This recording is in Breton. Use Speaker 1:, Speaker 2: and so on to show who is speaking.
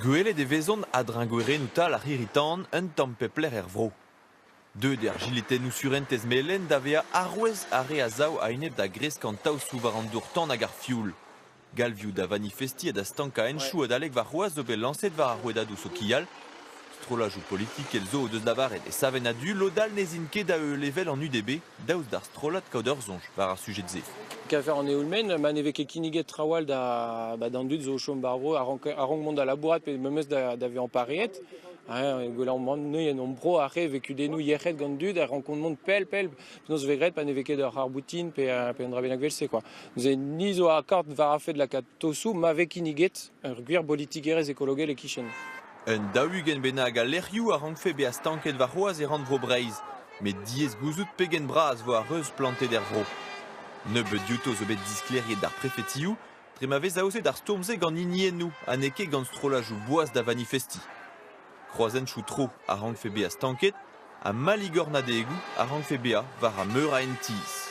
Speaker 1: Gwelet e vezont a-dreñv gwerennoù tal ar c'hirri-tan un tamm pep lec'h er vro. Deuet eo ar jiletennoù surentez melen da vezañ arouez ar re a sav a-enep da gresk an taosoù war an dour-tan hag ar fioul. Galvioù da vanifestiñ ha da stankañ henchoù adalek warc'hoazh zo bet lañset war ar rouedadoù sokial. Strolladoù politikel zo o deus lavaret e savent a-du lod all n'ez int ket da heul evel an UDB daoust d'ar strollad kaout ur soñj war ar sujed-se.
Speaker 2: Kafer an eoul-maen, ma ne vez ket kinniget trawal da ba d'an dud zo o chom war vro a rank, a rank mont da labourat pe memes da, da vezañ pareet. Hein, gwellañ mont neuze en hon bro ar re vez kudennoù yec'hed gant dud a rankont mont pell pell penaos e vez graet pa ne vez ket ur c'harr-boutin pe, pe un dra bennak evel-se quoi. Neuze ni zo akord war ar fed lakaat tosoù ma vez kinniget ur gwir bolitikerezh ekologel e-kichen.
Speaker 1: Un 40 bennak a lec'hioù a rankfe bezañ stanket warc'hoazh e rannvro Breizh, met diaes gouzout pegen bras 'vo ar reuz plantet er vro. Nebeut diouto zo bet disklêriet d'ar prefetioù dre ma vez aozet ar stourm-se gant hiniennoù ha n'eo ket gant strollajoù boas da vanifestiñ. Kroazhentchoù-tro a rankfe bezañ stanket ha maligornadegoù a rankfe bezañ war ar meur a hent-tizh.